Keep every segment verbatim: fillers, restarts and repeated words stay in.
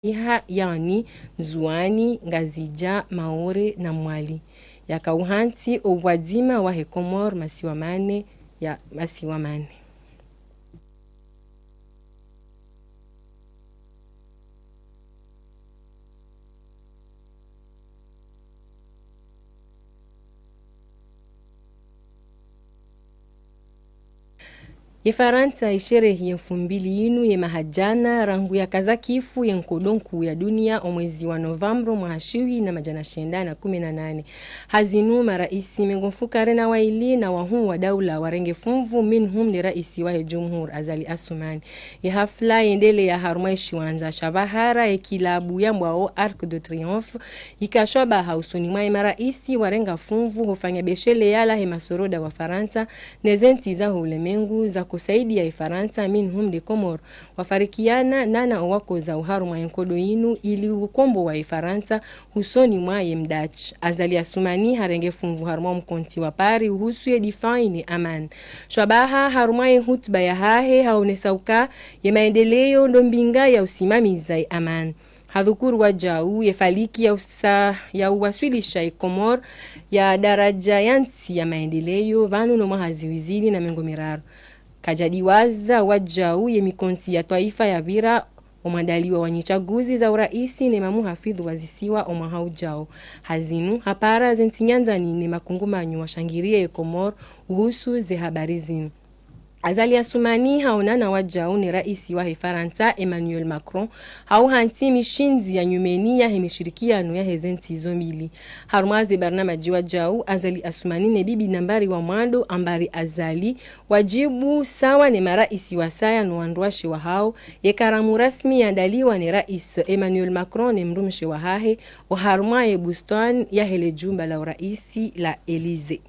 iha, yaani Ndzuani, Ngazidja, Maore na Mwali. Yaka uhantsi opvwadzima wahe Komori masiwa mane ya masiwa mane. Ye Farantsa isherehi ye mfumbili yinu ye maha djana rangu yakaza kifu ye nkodo nkuu ya dunia omwezi wa novambru mwaha shihwi na madjana shenda na kume na nane. Hazinu maraisi mengo mfukare na waili na wahuu wa daula warenge funvu, minhum ne raisi wahe jumhur Azali Assoumani. Ye hafla yendeleya harumwa ye shiwandza sha bahari ye kilabu yambwao Arc de Triomphe, yika shabaha usoni mwa ye maraisi warenga funvu hufanya besheleya lahe masoroda wa Farantsa ne zentsi za ulemengu za kusaidia ye Farantsa, minhum de Komori, wafarikiana nana owakoza uharumwa ye nkodo yinu ili ukombowa ye Farantsa husoni mwa ye Mdachi. Azali Assoumani harenge funvu harumwa mkontsi wa Paris uhusu ye difai ne amani. Shabaha harumwa ye hutuba yahahe haonesa uka ye maendeleyo ndo mbinga ya usimamiza ye amani. Hadhukuru wajau ye faliki ya usa-, ya uwaswilisha ye Komori ya daraja ya ntsi ya maendeleyo pvanu no mwaha zihwi zili na mengo miraru. Kajadiwaza wajau ye mikontsi ya twaifa yapvira omwandaliwa wa nyitsaguzi za uraisi ne mamuhafidhu wa zisiwa omwaha ujao. Hazinu hapara zentsi nyandzani ne makungumanyo washangiriye ye Komori uhusu ze habari zinu. Azali Assoumani haonana wajau ne raisi wahe Farantsa Emmanuel Macron, hauhantsi mishindzi ya nyumeni yahe mishirikiano yahe zentsi zo mbili. Harumwa ze barnamaji wajau, Azali Assoumani ne bibi nambari wa mwando Ambari Azali wajibu sawa ne maraisi wasaya no wandruwashe wahao ye karamu rasmi yandaliwa ne raisi Emmanuel Macron ne mdrumshe wahahe oharumwa ye bustwani yahe le jumba la uraisi la Élysée.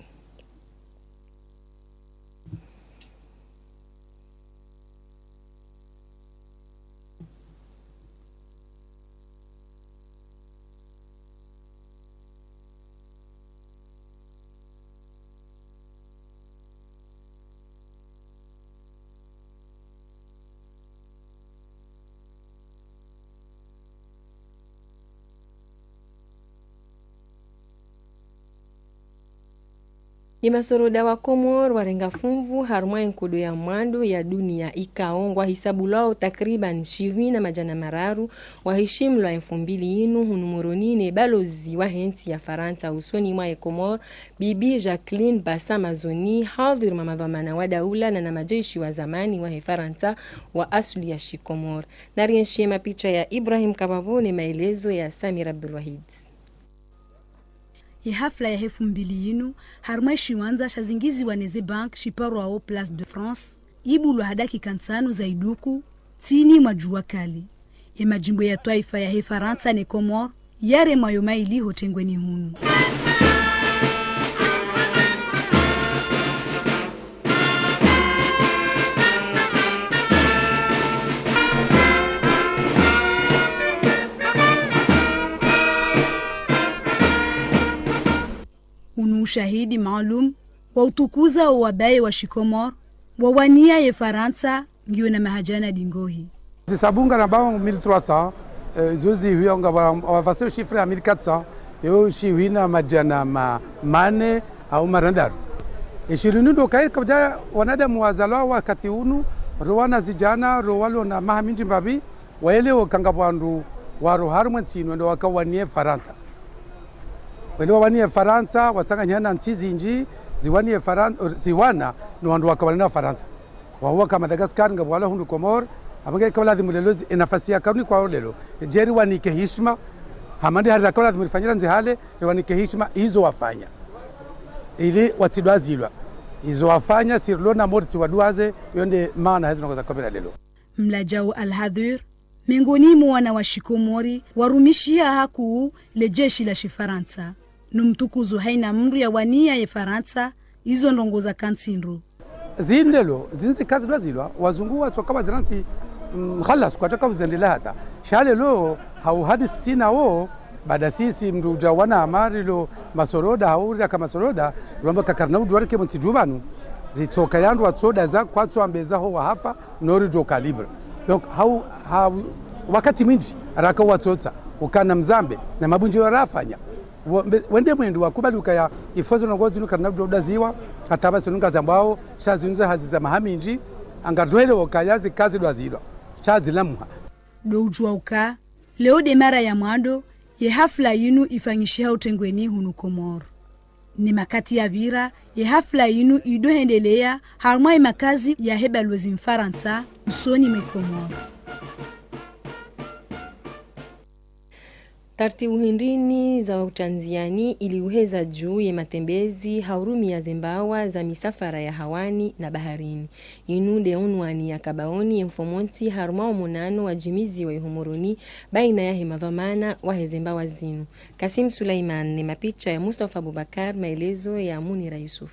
Ye masoroda wa Komori warenga funvu harumwa ye nkodo ya mwando ya dunia ikao ngwahisabulwao takriban shihwi na madjana mararu, wahishimlwa ye mfumbili yinu hunu Moroni ne balozi wahe ntsi ya Farantsa usoni mwa ye Komori, bibi Jacqueline Bassa-Mazzoni, hadhwir mwa madhwamana wa daula na na majeshi wa zamani wahe Farantsa wa asuli ya Shikomori. Narienshi ye mapicha ya Ibrahim Kabavo ne maelezo ya Samir Abdulwahid. Ye hafla yahe mfumbili yinu, harumwa ye shiwandza shazingiziwa ne ze banki shiparwao Place de France, ibulwa ha dakika ntsanu za iduku, ntsini mwa juwa kali. Ye majimbo ya twaifa yahe Farantsa ne Komori, yaremwa yo maili ho tengweni hunu. Unu ushahidi maalum wa utukuza owabaye wa Shikomori, wawania ye Farantsa, ngiyo na maha djana dingohi. Zisabunga na bao mille trois cents, eh, zo zihwi nga wa, wa avancer chiffre à mille quatre cents, yo shihwi na madjana ma-, mane au marandaru. Ishirini ndo kayi kabla wanadamu wazalwa wakati unu, ro wana zijana, ro walo na maha mindji mbapvi, waelewe kanga wandru waro harumwa ntsi inu ndo wakawanie Farantsa. Wende wawanie Farantsa, watsanganyana ntsi zindji, ziwanie Faran-, ziwana, no wandru wakawana na Farantsa. Wawo waka Madagascar, ngapvo wala hundru Komori, apvo nge ikao lazimu lelo zi-, enafasi ya karuni kwao lelo. Djeri wanike hishima, hama ndi hari rakao lazimu rifanyira ndzihale, riwanike hishima, izo wafanya. Ili watsidwazilwa. Izo wafanya, sirlo na morti wadwaze, yo nde maana hazi nakoza kabila lelo. Mlajau Al-Hadhwir, mengoni mwa wana wa Shikomori, warumishiha hakuu le jeshi la Shifarantsa. No mtukuzo haina mndru yawania ye Farantsa, izo ndrongoo za kantsi ndro. Zindelo, zindzi kazi dwazilwa, wazungu watsoka wazirantsi, mm, khalas, kwatsaka uzendelea hata. Sha lelo, hau hadisi sina wo, baada sisi mndru uja wana amari lo masoroda, hau ria ka masoroda, rwamba kakarina udjuwa rike mwentsi djuu pvanu. Ritsoka yandru watsoda za, kwatso ambeza ho wahafa, nori djo calibre. Donc, hau, hau, Wakati mwindji, raka watsotsa, ukana mzambe, na mabundjilio rafanya. Wo-, mbe-, wende mwendo wakubali ukaya, ifozo nongo zinu kana udaziwa, hata basi nunga zambwao, sha zinu za hazi za maha mindji, anga rwele ukaya zikazi dwazilwa, sha zilamuha. Ndo udjuwa uka, leo nde mara ya mwando, ye hafla yinu ifanyishiha utrengweni hunu Komoro. Ne makati yapvira, ye hafla yinu ido hendeleya harumwa ye makazi yahe balozi Mfarantsa usoni mwe Komoro. Tartibu hindrini za utranziani ili uheza juu ye matembezi ha urumia zembawa za misafara ya hawani na baharini. Inu nde unwani ya kabaoni ye mfomontsi harumwa omonano wa jimizi wa iho Moroni baina yahe madhwamana wahe zembawa zinu. Kasim Sulaiman ne mapicha ya Mustafa Abubakar, maelezo ya Munira Yusuf.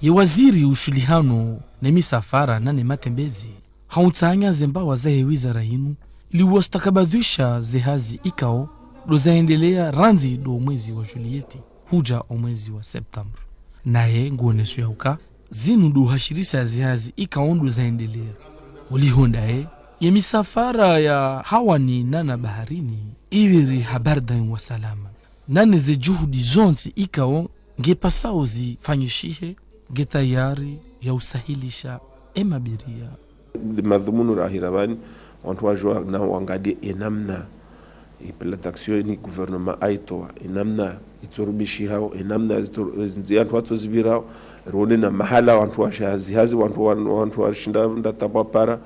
Ye waziri ushuhulihano ne misafara na ne matembezi, hautsanya zembawa zahe wizara yinu, ili uwastakabadhisha ze hazi ikao ndo zaendeleya randzi ndo mwezi wa Julieti, huja omwezi wa Septembre. Naye nguoneso ya uka, zinu ndo uhashirisa ze hazi ikao ndo zaendeleya. Ulihondaye, ye misafara ya hawani na na baharini, ipviri ha bardan wa salama. Na ne ze juhudi zontsi ikao ngepasao zifanyishihe, nge tayari ya usahilisha e mabiria. Madhumuni rahira pvani, wantru wajo na wangaliye enamna, e plan d'action ni gouvernement aitowa, enamna itsorumishihao, enamna itso-, zindzia wantru watsozipvirao, rione na mahala wantru washa hazi hazi, wantru wan-, wantru washinda nda tapwa para,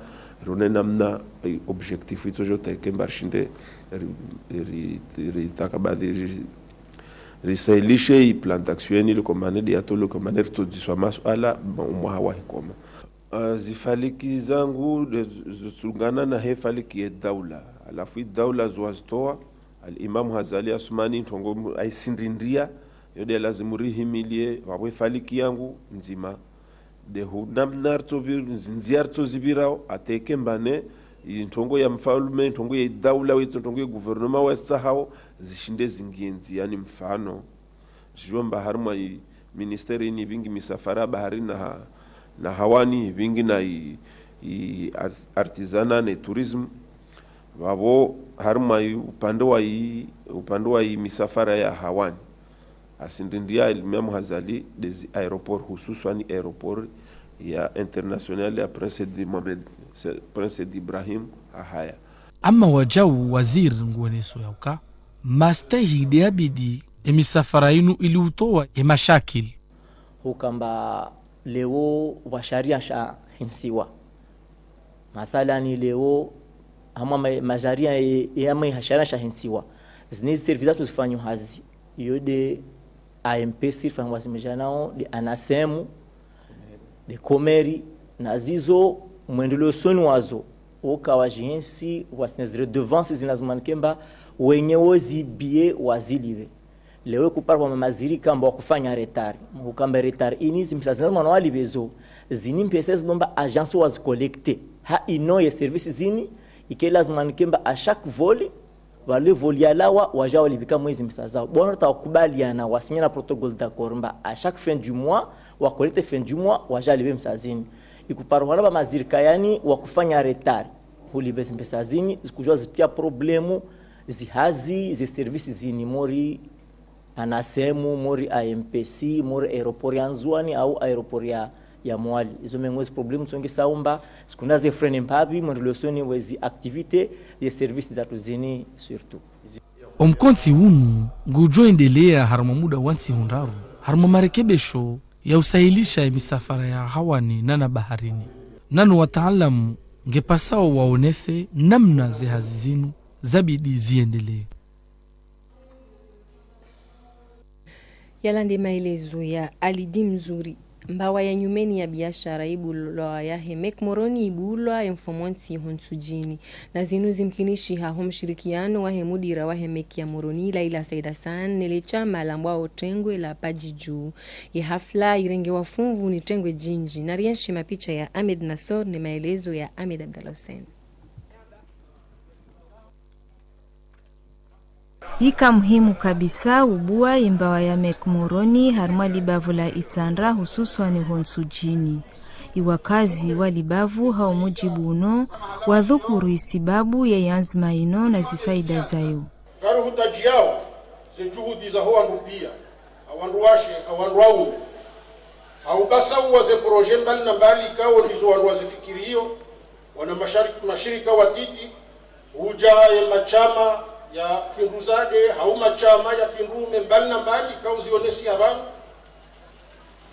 rione namna, e, objectif itsojo teke mba rishinde, ri, ri, ri, ritakabadhi, ri, risahilishe i plan d'action yeni, le komane de yato, le komane ritsodziswa masuala, ma-, umwaha wa hikoma. Ah, zifaliki zangu, de, z-, zungana na he faliki ye daula. Halafu i daula zo wazitowa, Al Imam Azali Assoumani, ntrongo mu-, aisindindia, yo de lazimu rihimilie, wawe faliki yangu, ndzima. De hu namna ritsovi-, zindzia ritsozipvirao, ateke mbane, i ntrongo ya mfalume, ntrongo ya idaula, wetso ntrongo ya gouvernement wa sahao, zishinde zingie ndziani mfano. Sijomba harimwa i ministère ini ipvingi misafara bahari na ha-, na hawani ipvingi na i, i ar-, artisanat ne tourisme. Pvapvo harimwa i upande wa i, upande wa i misafara ya hawani. Asindindia Al Imam Azali de zi aéroport hususwani aéroport ya international ya Prince Said Mohamed, Prince Said Ibrahim Ahaya. Ama wajau waziri nguoneso ya uka, mastehi de yabidi e misafara inu ili utowa e mashakili. Hukamba leo wa sharia shahentsiwa. Mathalani leo, hamwa ma-, masharia ye, ye hamwe ha sharia shahentsiwa. Zini zi service zatru zifanyo hazi. Iyo de A M P C rifanyo hazi mejana nao, de ANACM, de Comeri, na zizo mwendeleo usoni wazo. Oka wajihentsi, wasina zi redevances zina zimanikemba, wenye wo zi billet wazilipve. Leo kuparwa mamaziri kamba wakufanya retard. Mukamba retard ini zimpesa zina mwana walipve zo. Zini mpesa zinomba agence wazi collecter. Ha ino ye service zini, ike lazima nikemba à chaque vol, wale vol yalawa, waja walipvika mwezi mpesa zao. Bona ta wakubaliana, wasinyana protocole d'accord mba à chaque fin du mois, wa collecter fin du mois, waja walipve mpesa zini. Ikuparwa na mamaziri kayani, wakufanya retard. Hulipve zimpesa zini, zikujua zitia problème, zihazi, ze service zini, mori, ANACM, mori A M P C, mori aéroport ya Ndzuani au aéroport ya, ya Mwali. Izo mengo zi problème tsonge saumba, zikuna ze freiner mbapvi, mwendeleo usoni wezi activité, ze service zatru zini surtout. Omkontsi unu, ngujo endelea harumwa muda wa ntsihu ndraru, harumwa marekebesho ya usahilisha ye misafara ya hawani na na baharini. Nano wataalamu ngepasao waonese namna ze hazi zinu zabidi ziendelee. Yala nde maelezo ya Alidi Mzuri. Mbawa ya nyumeni ya biashara ibulwa yahe Mec Moroni ibulwa ye mfomontsi ho Ntsudjini. Na zinu zimkinishiha ho mshirikiano wahe mudira wahe Mec ya Moroni, Laila Said Hassan, ne le shama lambwao trengwe la Padjidju. Ye hafla irengewa funvu ni trengwe djindji. Na rienshi mapicha ya Ahmed Nassor ne maelezo ya Ahmed Abdallah Hussein. Ika muhimu kabisa ubua ye mbawa ya Mec Moroni harimwa libavu la Itsandra, hususwani ho Ntsudjini. Iwakazi wa libavu hau mudjibu uno, wadhukuru isibabu ya yanzima ino na zifaida zayo. Ngari hutadjiyao, ze juhudi za ho wandru pia, ha wandru washe, ha wandru waume. Ha ubasauwa ze projet mbali na mbali ikao ndizo wandru wazifikiriyo, wana mashari-, mashirika watiti, udja ye mashama ya kindruzade, hau mashama ya kindrume mbali na mbali ikao zionesi ha pvanu.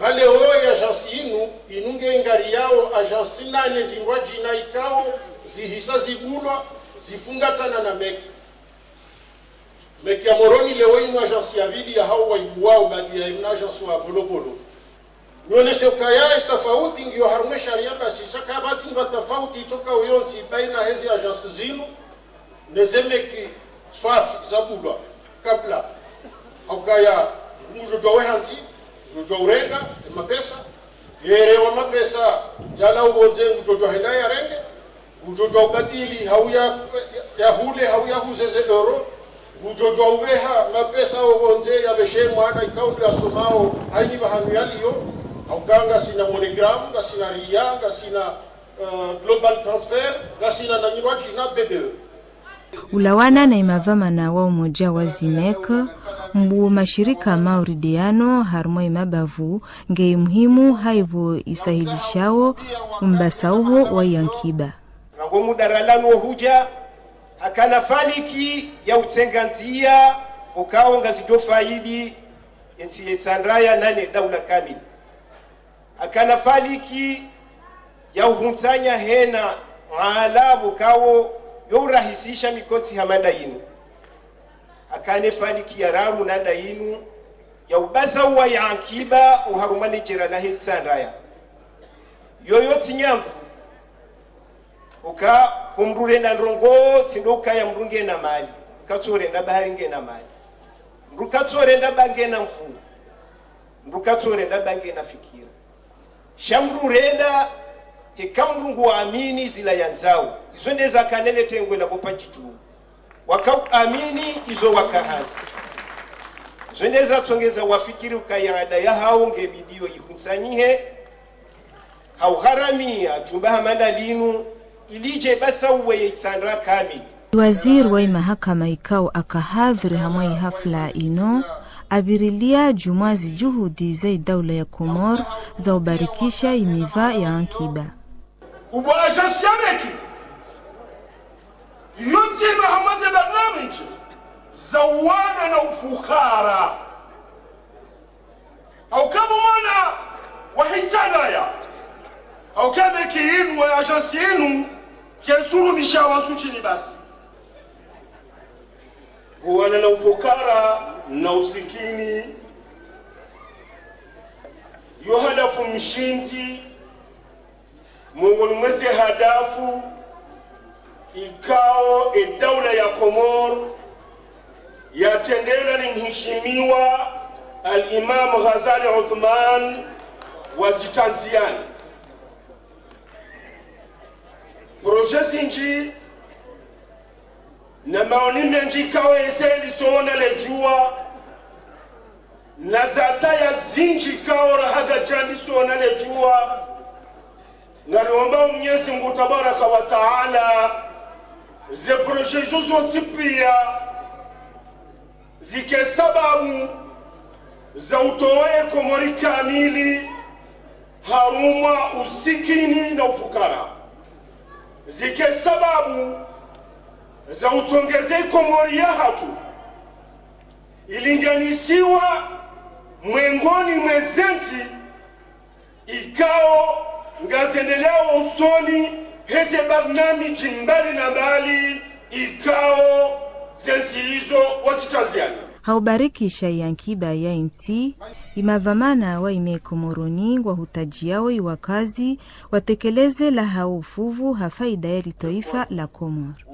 Bale oyo ye agence inu, inu nge ngariyao agence nane zindrwadjina ikao, zihisa zibulwa, zifungatsana na meki. Meki ya Moroni leo inu agence ya pvili ya hao waibuwao baada ya imna agence wa Volovolo. Nionese ukaya itafauti ngiyo harumwa ye sharia basi, sha kapvatsi mba tafauti itsokao yontsi baina hezi agence zinu, neze meki swafi zabulwa kabla. Haukaya, ngudjodjuwa we hantsi, ngudjodjuwa urenga, ye mapesa, yere wa mapesa, yalawa opvondze, ngudjodjuwa henda yarenge, ngudjodjuwa ubadili, hau ya, ya, yahule, hau yahuze ze euro, ngudjodjuwa upveha mapesa opvondze, yapveshe mwana ikao ndo yasomao, haini pvahanu yaliyo, hauka ngasina MoneyGram, ngasina Ria, ngasina eh, Global Transfer, ngasina na nyindrwadjina B D E. Ulawana na imadhwamana wa umoja wa Zimec, mbu mashirika mauridi yanu harumwa imabavu, nge muhimu haipvo isahilishao umbasauho wa yankiba. Rangu muda ralawa no hudja, hakana faliki ya utsenga ndzia, ukao ngazidjo faidi, entsi ye Itsandraya nane daula kamili. Hakana faliki ya uhuntsanya hena mahala pvukao yo urahisisha mikontsi hama nda inu. Hakana faliki ya raru na nda inu ya ubasauwa yankiba oharumwa ne jera lahe Itsandraya. Yoyo tsi nyangu. Uka, ko mndru urenda ndrongoo, tsi ndo ukaya mndru ngena mali. Katsu urenda bahari ngena mali. Mndru katsu urenda ba ngena nvuu. Mndru katsu urenda ba ngena fikira. Sha mndru urenda, heka mndru nguamini zila yandzao. Izo ndeza kanele tengwe la bopa djidju. Waka uamini izo waka handza. Izo ndeza tsongeza wafikiri ukaya ada yahao nge bidiyo yikuntsanyihe. Hauharamia jumba hama nda linu, ili dje basauwe ye Itsandra kamili. Waziri wa imahakama ikao aka hadhiri hamwa ihafla inu, abirilia djumwa zijuhudi za idaula ya Komori za ubarikisha imiva ya ankiba. Kubwa agence ya meki, yo ndzima hamwa ze barnamiji za uwana na ufukara. Hauka bo mwana wa Itsandraya. Hauka meki inu, wa agence inu, ketsurumisha wantru djini basi. Uwana na ufukara na usikini, yo hadafu mshindzi, mongoni mweze hadafu ikao edaula ya Komori yatendelwa ni mheshimiwa Al-Imam Ghazali Othman wa zitanziani. Projet zindji na maoni mendji ikao eze ndiso ona le djuwa, na zasaya zindji ikao raha gadja ndiso ona le djuwa. Ngariomba Mwenyezi Mungu Tabaraka wa Taala, ze projet izo zontsi pia, zike sababu za utowa ye Komori kamili harumwa usikini na ufukara. Zike sababu za utsongeze Komori yahatru ilinganisiwa mwengoni mweze ntsi ikao ngazendelea usoni heze barnamiji mbali na mbali ikao ze ntsi izo wazitanziani. Ha ubarikisha yankiba ya intsi, imadhwamana wa imeko Moroni ngwahutajiao iwakazi watekeleze lahao ufuvu ha faida ya litwaifa la Komori.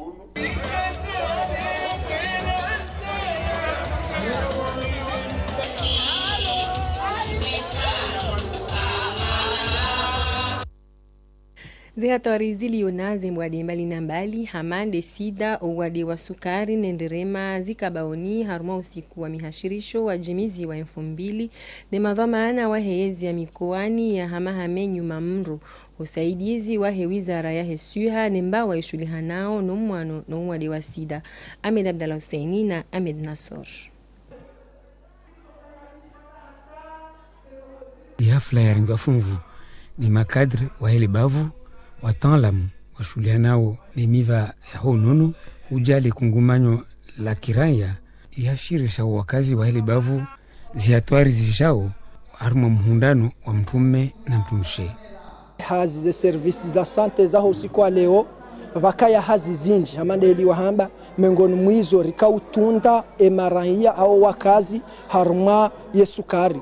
Ze hatwari zilio na ze mbwade mbali na mbali, hama nde sida, owade wa sukari, ne nderema, zika baoni, harumwa usiku wa mihashirisho, wa jimizi wa elfu mbili, ne madhwamana wa he yezi ya mikoani ya hama hame nyuma mro, usaidizi wa he wizara ya he swiha, ne mbawa ishulihanao, no mwano, no uwade wa sida. Ahmed Abdallah Husseini na Ahmed Nassor. Ye hafla yarengwa funvu ni makadri wa hele bavu, wataalamu washuhulihanao ne miva ya ho unono, hudja le kungumanyo la kiraya, yihashirisha wakazi wa hele bavu, ze hatwari zishao, harumwa muhundrano wa mtrume na mtrumshe. Hazi ze services za santé za ho usiku wa leo, pvakaya hazi zindji, hama nde heli wahamba, mengoni mwa izo rika utunda e maraya hao wakazi harumwa ye sukari,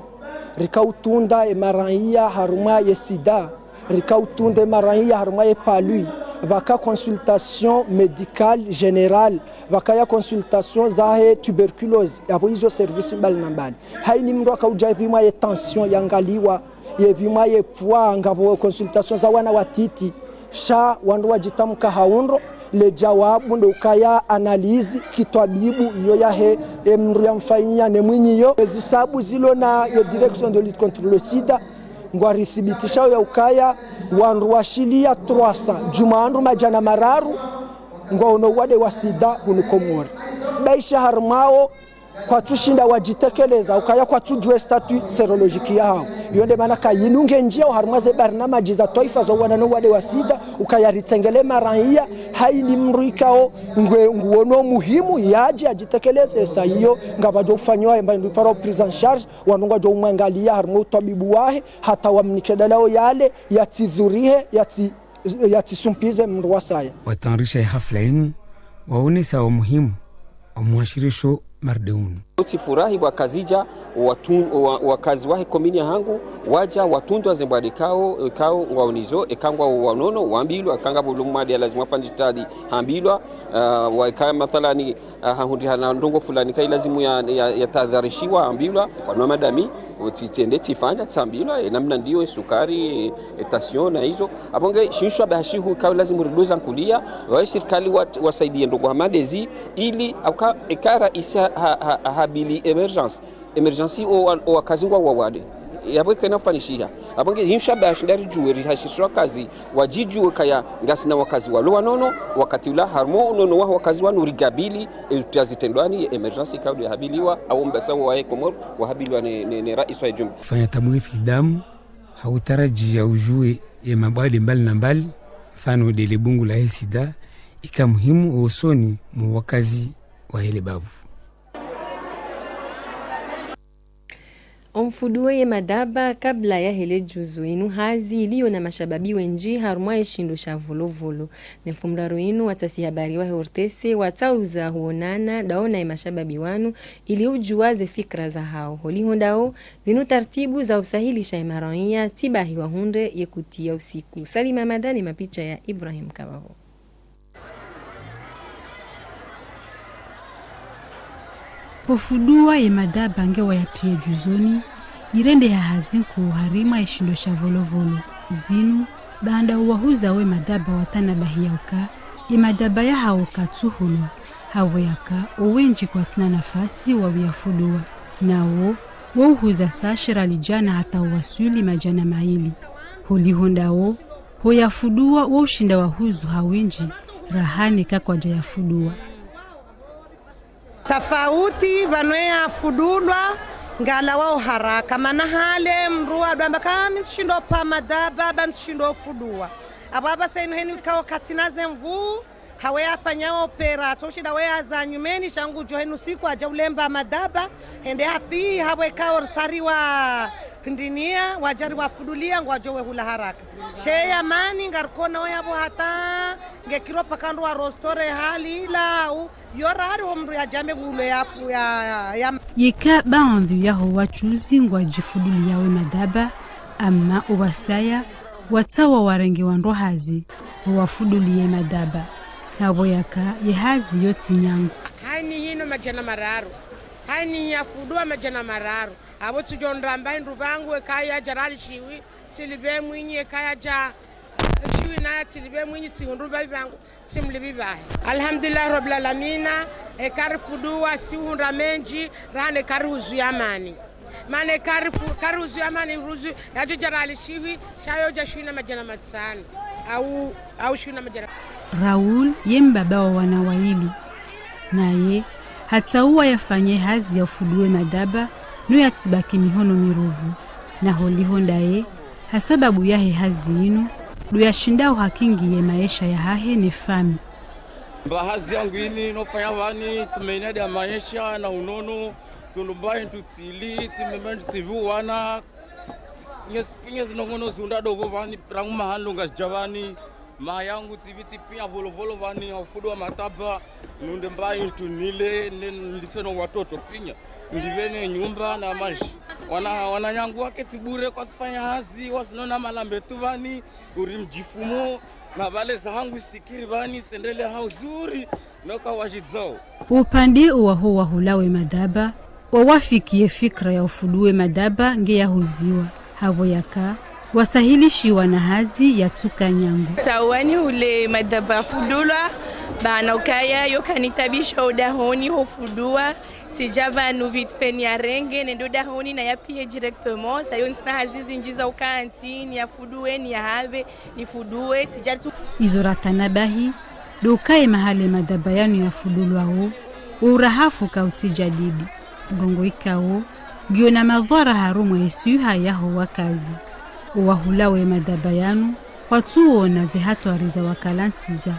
rika utunda e maraya harumwa ye sida, rika utunda e maraya harumwa ye palu, pvaka consultation médicale générale, pvakaya consultation za he tuberculose, yapvo izo services mbali na mbali. Haini mndru aka udja epvimwa ye tension yangaliwa, yepvimwa ye poids, ngapvo consultation za wana watiti. Sha wandru wadjitamka ha undro, le djawabu ndo ukaya analyse kitwabibu iyo yahe, e mndru yamfanyiya ne mwinyi yo. Ezi hisabu zilo na ye direction de lutte contre le sida, ngwarithibitisha ya ukaya wandru washiliya trois cents, djumwa wandru madjana mararu, ngwaono uwade wa sida hunu Komori. Baisha harumwao, kwatsushinda wadjitekeleza, ukaya kwatsudjuwa e statut sérologique yahao. Iyo nde mana kayinu ngendjiyao harumwa ze barnamaji za twaifa za uwana no uwade wa sida, ukaya ritsengele maraya, haini mndru ikao ngwe nguono muhimu, yadje yadjitekeleze. Esa iyo, ngapvadjo ufanyiwa, emba ndo iparwao prise en charge, wandru ngwadjo umwangaliya harumwa utwabibu wahe, hata wamnike dalao yale, yatsidhurihe, yatsi yatsisumpize mndru wasaya. Watayarisha ye hafla inu, waonesa umuhimu wa muhashirisho marde unu. Utsifurahi wakazidja, watu-, wa-, wakazi wahe komini yahangu, wadja watundwa ze mbwade kao, kao ngwaonizo, eka ngwao wanono, wambilwa, eka ngapvo lo mwade ya lazimu wafanye jitihadi, hambilwa, ah, wa eka mathalani, ah, hahundrihana ndrongo fulani kailazimu ya, ya, yatahadharishiwa, hambilwa, mfano wa madami, utsi-, tsende tsifanya, tsambilwa, e namna ndiyo, e sukari, e, e tension na izo. Apvo nge shinu shwa bahashi hu ikao lazimu riduza nkuliya, wawe sirikali wa-, wasaidie ndrongo hama ndezi, ili, auka, eka raisi ha-, ha-, ha-, habili émergence. Émergence o wa-, o wakazi ngwao wawade. Yapvo ikena ufanyishiha. Apvo nge shinu shwa bahashi nda ridjuwe rihashirishe wakazi, wadjidjuwe kaya ngasina wakazi walo wanono, wakati ula harumwa unono waho wakazi wanu rigabili, e, utia zitrendwani, e, émergence ikao de habiliwa, au mbasa wahe Komori, wahabiliwa ne, ne, ne raisi wa jumba. Fanya tabuithi damu, ha utarajia udjuwe ye mabwade mbali na mbali, mfano de le bungu la he sida, ika muhimu o usoni mwa wakazi wa hele bavu. Omfuduo ye madaba kabla ya hele juzu inu hazi ilio na mashababi wendji harumwa ye shindo sha Volovolo. Ne mfumraru inu watasi habari wa he O R T C watsauza huonana dao na ye mashababi wanu ili udjuwa ze fikra zahao. Holiho ndao, zinu tartibu za usahilisha ye maraya tsibahi wahundre ye kuti ya usiku. Salima Madani, mapicha ya Ibrahim Kabavo. Ofuduwa ye madaba nge wayatriye juzoni, irendeha hazi nkuu harimwa ye shindo sha Volovolo. Zinu, baanda owahuza we madaba watanabahi ya uka, ye madaba yahao katsuhulwa, hapvo yaka, owendji kwatsina nafasi wa uyafuduwa. Nawo, wo uhuza sa shira lidjana hata owaswili madjana mayili. Holiho ndao, ho yafuduwa wo ushinda wahuzu ha wendji, raha neka kwadja yafuduwa. Tafauti, pvanu ye yafudulwa, ngalawao haraka. Mana hale, mndru wadjo amba ka mi ntsushindo pva madaba, ba ntsushindo fuduwa. Apvo apvasa inu heni ikao katsina ze nvuu, hawe yafanya opera, tso ushinda we yaza nyumeni, sha ngudjo henu siku adja ulemba madaba, hende hapvi, hapvo ikao risariwa ndiniya, wadja riwafuduliya, ngwadjo we hula haraka. She yamani, ngarikona oyapvo hata, nge kiro paka ndo wa rostore hali ila, u, yo rari ho mndru yadjame ulo ya, ya, ya. Yeka baandhwi yaho wachuzi ngwadjifuduliyawo madaba, ama owasaya, watsaha warenge wandru hazi, wawafuduliye madaba. Hapvo yaka ye hazi yo tsi nyangu. Hayini yinu madjana mararu. Hayini yafuduwa madjana mararu. Apvo tsidjo nramba hindru pvangu eka yadja ralishiwi, tsilipve mwinyi eka yadja, Wina ya tsi libe mwinyi tsi hundru ba ibangu, tsi mlibi bahe. Alhamdulillah Rabbil Alamina, e kari fuduwa, si hundra mendji, rane kari huzuya mani. Mane kari fu-, kari huzuya mani, ruzu, ya djo dja rali shiwi, sha yo dja shiwi na madjana matsanu. Au, au shiwi na madjana. Raoul, ye mbaba wa wana wayili. Naye, hatsauwa yafanye hazi ya ufuduwe madaba, no ya tsibaki mihono mirovu. Na holiho ndaye, ha sababu yahe hazi inu, ndo ya shindao hakingiye maesha yahahe ne fami. Mba hazi yangu ini, no fanya vani, tumeina dia maesha na unono, sulu mba intu tsili, tsi mba intu tsivi wana, nyezi, nyezi nongono zunda dogo vani, rangu mahanlo ngazidja vani, ma yangu tsivi tsi piya volovolo vani, ya ufuduwa madaba, nunde mba intu nile, ne, nilise no watoto pinya. Ndivene nyumba na madji. Wana, wana nyangu wake tsi bure kwasifanya hazi, wasinona malambe tu vani, uri mdjifumo, na vale za hangu sikiri vani, sendele ha uzuri, no ka wadjidzao. Upande waho wahulawe madaba, wawafikiye fikira ya ufuduwe madaba nge yahuziwa. Hapvo yaka, wasahilishiwa na hazi ya tsuka nyangu. Tsauwa nihule madaba yafudulwa, ba na ukaya yo kanitabisha o dahoni ho fuduwa, tsidja vanu vite fait niyarenge, nende o dahoni nayapiye directement, sa yo ntsina hazi zindji za ukantsi, niyafuduwe, niyahave, nifuduwe, tsidja tu. Izo ratanabahi, ndo ukaya mahala madaba yanu yafudulwao, o urahafu kautsi djadidi. Ndrongoo ikao, ngiyo na madhwara harumwa ye swiha yaho wakazi. O wahulawe madaba yanu, kwatsuona ze hatwari za wakalantsiza.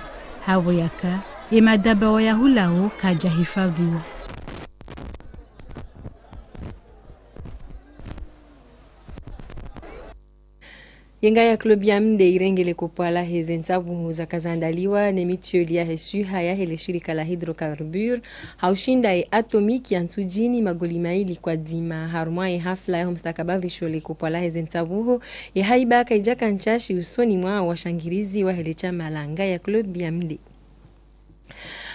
Hapvo yaka, ye madaba wayahulao kayadjahifadhiwa. Yenga ya club ya Mde irenge le kopwa lahe ze ntsavuho zaka zandaliwa ne mutuelle yahe swiha yahe le shirika la hydrocarbures, ha ushinda ye Atomic ya Ntsudjini magoli mayili kwa dzima, harumwa ye hafla yaho mstakabadhisho le kopwa lahe ze ntsavuho, ye haiba kaidjaka ntsashi usoni mwa washangirizi wahe le shama la Yenga ya club ya Mde.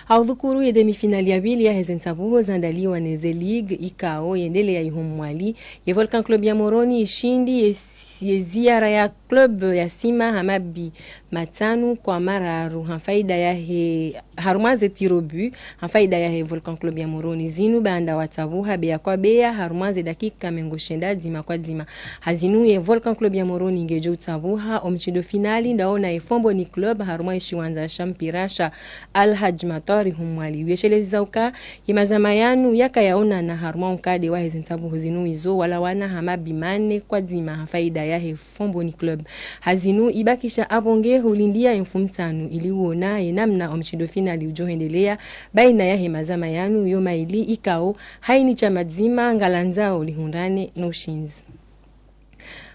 Ha udhukuru ye demi-finale ya pvili yahe ze ntsavuho zandaliwa ne ze ligue ikao yendeleya iho Mwali, ye Volcan Club ya Moroni ishindi ye, ye Ziara ya Club ya Sima ha mabi matsanu kwa mararu ha faida yahe, harumwa ze tirs au but, ha faida yahe Volcan Club ya Moroni. Zinu baanda watsavuha beya kwa beya harumwa ze dakika mengo shenda dzima kwa dzima. Ha zinu ye Volcan Club ya Moroni ngedjo utsavuha o mshindo finale ndawo na ye Fomboni Club harumwa ye shiwandza sha mpira sha Alhadj Matari ho Mwali. Uyesheleza uka ye mazama yanu yaka yaonana harumwa unkade wahe ze ntsavuho zinu izo walawana ha mabi mane kwa dzima ha faida yahe Fomboni Club. Ha zinu ibakisha apvo nge hulindiya ye mfumtsanu ili uona ye namna o mshindo finale udjo hendeleya baina yahe mazama yanu yo mayili ikao haini shama dzima ngalandzao lihundrane no ushindzi.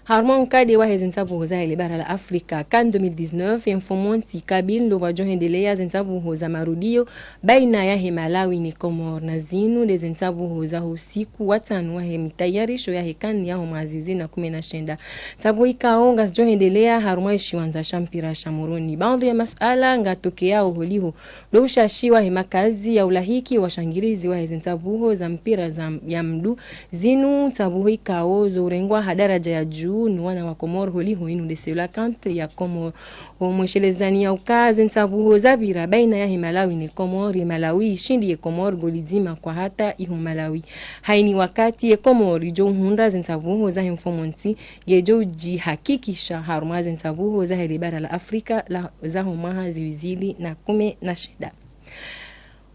Harumwa unkade wahe ze ntsavuho zahe le bara la Afrika, CAN deux mille dix-neuf, ye mfumontsi kabili ndo pvwadjo hendeleya ze ntsavuho za marudio baina yahe Malawi ne Komori, na zinu nde ze ntsavuho zaho usiku wa tsanu wahe mitayarisho yahe CAN yaho mwaha zihwi zili na kume na shenda. Ntsavuho ikao ngazidjo hendeleya harumwa ye shiwandza sha mpira sha Moroni. Baadhwi ya masuala ngatokeyao holiho ndo ushashi wahe makazi ya ulahiki washangirizi wahe ze ntsavuho za mpira za, ya Mdu. Zinu ntsavuho ikao zo urengwa ha daraja ya juu no wana wa Komori holiho inu nde Cœlacanthes ya Komori. Omweshelezani ya uka ze ntsavuho zapvira baina yahe Malawi ne Komori, ye Malawi ishindi ye Komori goli dzima kwa hata iho Malawi. Haini wakati ye Komori idjo uhundra ze ntsavuho zahe mfumontsi, ngedjo udjihakikisha harumwa ze ntsavuho zahe le bara la Afrika la, zaho mwaha zihwi zili na kume na shenda.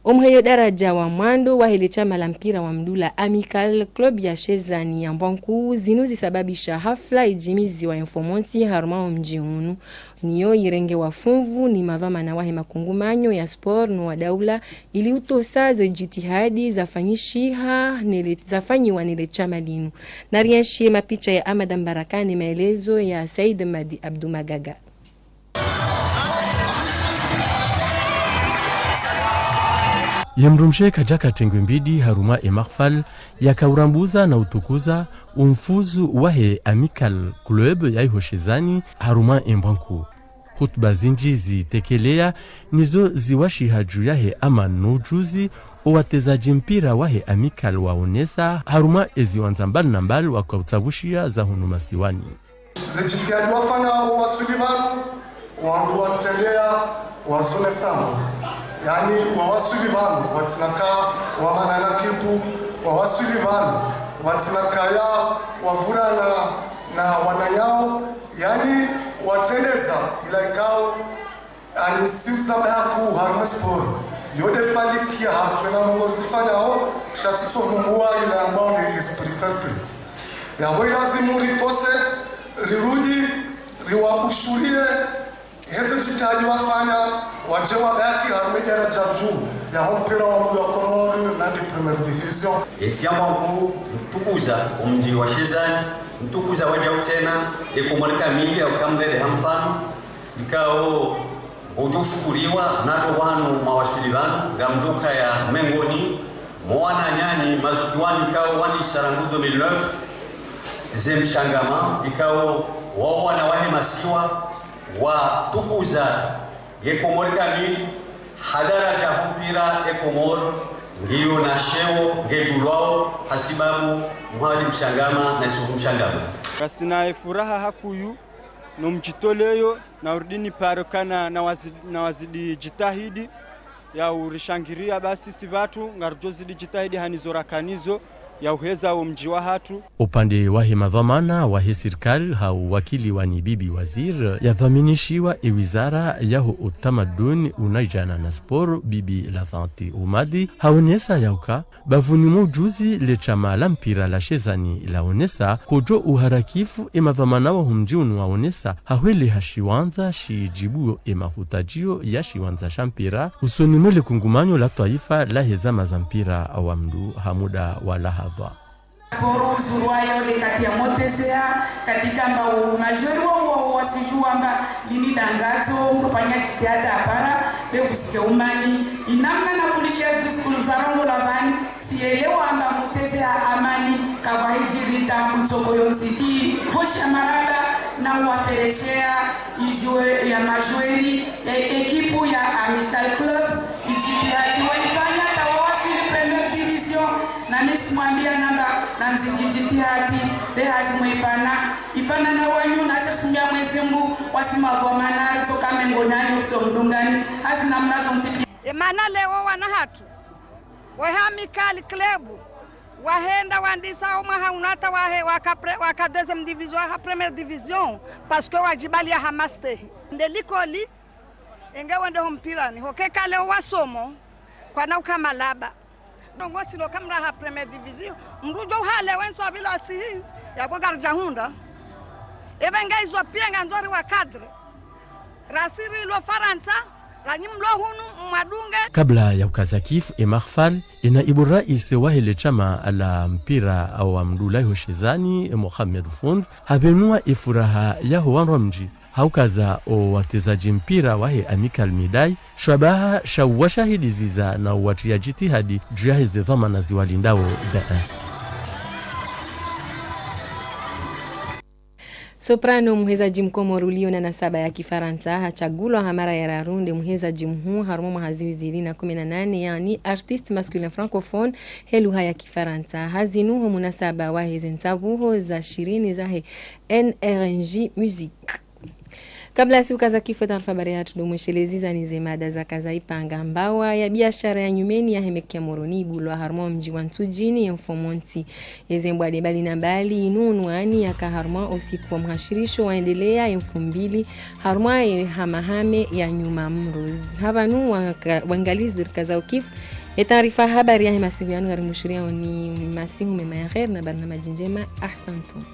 Omheyo daraja wa mwando wahe le shama la mpira wa Mdu la Amical Club ya Shezani ya Mbwankuu zinu zisababisha hafla idjimiziwa ye mfumontsi harumwa o mdji unu. Niyo irengewa funvu ni madhwamana wahe makungumanyo ya sport no wa daula ili utosa ze djitihadi zafanyishiha ne le, zafanyiwa ne le shama linu. Narienshi ye mapicha ya Amada Mbaraka ne maelezo ya Said Madi Abdu Magaga. Ye mdrumshe kadjaka tengwe mbidi harumwa e mahfal yaka urambuza na utukuza o mfuzu wahe Amical Club ya iho Shezani harumwa e Mbwankuu. Hutuba zindji zitekeleya nizo ziwashiha dju yahe amani no ujuzi o watezadji mpira wahe Amical waonesa harumwa e ziwandza mbali na mbali waka utsapvushiya za hunu masiwani. Ze djitihadi wafanya o waswili pvanu, Wandru wantrendea wazone sambo, yaani wawaswili pvanu, watsina ka wamanana kipu, wawaswili pvanu, watsina kaya wavurana na wananyao, yaani watrendeza ila ikao, yaani si usabaha kuu harumwa sport. Yo nde faliki ya hatru ena ndrongoo zifanyao, sha tsitso vumbua ila ambao ni esprit fair play. Yapvo ilazimu ritose, rirudi, riwabushurie, heze jitihadi wafanya, waje wabaki harumwa daraja juu ya ho mpira wa mguu wa Komori na ndi première division. Entsi ya mwangu mtukuza omdji wa Shezani, mtukuza wadjau tsena, e Komori kamili ya ukamdede ha mfano, ikao ngodjo shukuriwa, na ndo wanu mwawaswili pvanu, ngamdjo kaya mengoni mwa wananyanyu mazuki wanu ikao wandisa rangu deux mille neuf, ze mshangama, ikao wao wana wahe masiwa, watukuza ye Komori kamili, ha daraja ho mpira e Komori ngiyo na sheo ngedjulwao, hasibabu mwali mshangama na isuku mshangama. Ngasina efuraha hakuu no mdjitoleyo na urudi nipare kana na wazi-, na wazidi jitihadi ya urishangiria, basi si pvatru ngaridjo zidi jitihadi ha nizo rakanazo ya uheza wo mdji wa hatru. Upande wahe madhwamana wahe sirikali ha uwakiliwa ni bibi waziri, yadhwaminishiwa e wizara yaho utamaduni, unaidjana na sport, bibi Lavante Umadi, haonesa ya uka bapvuni mwa ujuzi le shama la mpira la Shezani laonesa, kodjo uharakifu e madhwamana waho mdji unu waonesa, hahweleha shiwandza shidjibuo e mahutadjio ya shiwandza sha mpira, usoni mwe le kungumanyo la twaifa lahe zama za mpira wa mndru ha muda wa lahadhwa. Sport uzurwayo le kati ya motezea, katika amba o majori wa, wa, wasijua amba lini dangazo, mdru fanya jitihadi apara, be vusike umani, inamna na kulisha discours za rongoa pvanu, sielewa amba mutezea amani, kavwa hidjirita, utsoko yontsi. I, vosha maraba, na uwafereshea, ijue ya majori, e, ekipu ya Amical Club, ijitihadi waifanya, ta wawaswili première division, na mi simwambia namba, na mzidi jitihadi, be hazi mwaifanya, ifanya na wanyu, na sisi mia Mwezi Mungu, wasi madhwamana, ritsoka mengoni hanyu, rito mdungani, hazi namna zontsi pia. E mana leo wana hatru, wahe Amical Club, wahenda wandisa o mwaha unu hata wahe, waka pre-, waka deuxième division, waha première division, parce que wadjibalia ha mastehi. Nde likoli, enge wende ho mpirani, hoke kale o wasomo, kwana uka malaba. Ndrongoo silo kamra ha première division, mdru djo uhale wentsi wa bila sihi, yapvo ngaridja hundra. Ebe nga izo pia ngandzo riwakadre. Rasi rilo Farantsa, ranyi mlo hunu mwadunge. Kabla ya ukaza kifu e mahafali, e naibu rais wahe le shama la mpira wa mndru la iho Shezani, e Mohamed Fund, hapvenua e furaha yaho wandru wa mdji, ha ukaza o watezadji mpira wahe Amical Médaille, shwabaha sha uwashahidiziza na uwatria jitihadi dju yaheze dhwamana ziwalindao daima. Soprano, muhezadji mkomori ulio na nasaba ya kifarantsa, hatsagulwa ha mara ya raru nde muhezadji muhuu harumwa mwaha zihwi zili na kumi na nane, yaani artiste masculin francophone he luha ya kifarantsa. Hazinu ho munasaba waheze ntsabuho za shirini zahe N R N G Music. Kabla ya si ukaza kifu e taarifa habari yahatru, ndo mweshelezi zani ze mada zaka zaipanga. Mbawa ya biashara ya nyumeni yahe Mecque ya Moroni ibulwa harumwa mdji wa Ntsudjini ye mfumontsi. Eze mbwade mbali na mbali inu unwani yaka harumwa usiku wa mhashirisho waendelea ye mfumbili harumwa ye hamahame ya Nyuma Mrozi. Hapvanu waka-, wangalizi rikaza ukifu e taarifa habari yahe masihu yanu, ngarimushuriao ni masihu mema ya kheri na barnamaji ndjema. Ahsantum.